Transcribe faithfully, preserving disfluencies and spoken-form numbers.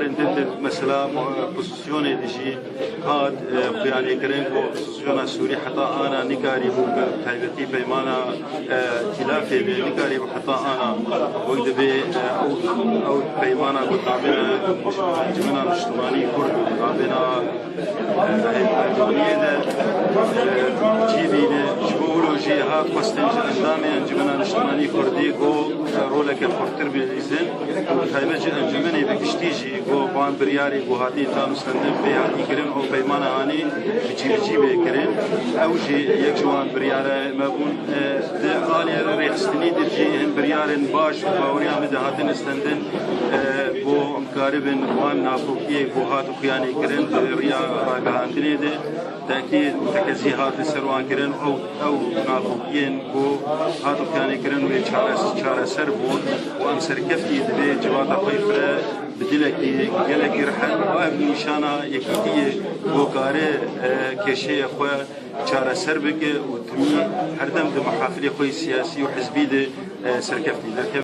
Din, din, mesela, e, pozisyonê de jî hat, e, xuyanîkirin ku pozisyona Sûrî heta ana nikarîbû, bi taybetî peymana, e, îtîlafê de nikarîbû heta ana wek dibê, e, ew, ew peymana ku navêna Encûmena Niştimanî Kurd û navêna, e, Erdoganiyê de, e, cî bîne. Ji bo wilo jî hat xwestin ji endamê Encûmena Niştimanî Kurdî ku, e, roleke xurttir bilîzin û bi taybet ji encûmenê bi giştî jî ku van biryarê ku hatî tam stendin pêhatî kirin û peymana hanî bi cî bi cî bê kirin. Ew jî yek ji wan biryara me bûn. E, di aliyê rêxistinî de jî hin biryarên baş û baweriya min de hatin stendin, e, ku em karibin wan nakokiyê ku hat xuyanî kirin di riya ragihandinê de tekî tekezî hat li ser wan kirin. Ew, ew nakokiyên ku hat xuyanî kirin wê çares-, çareser bûn û em serkeftî divê civata xwe fire bi dilekî gelekî rihet û ev nîşana yekîtiyê ku kare, e, kêşeyê xwe çareser bike û timî herdem di mihafilê xwe yê siyasî û hizbî de, e, serkeftî derkeve.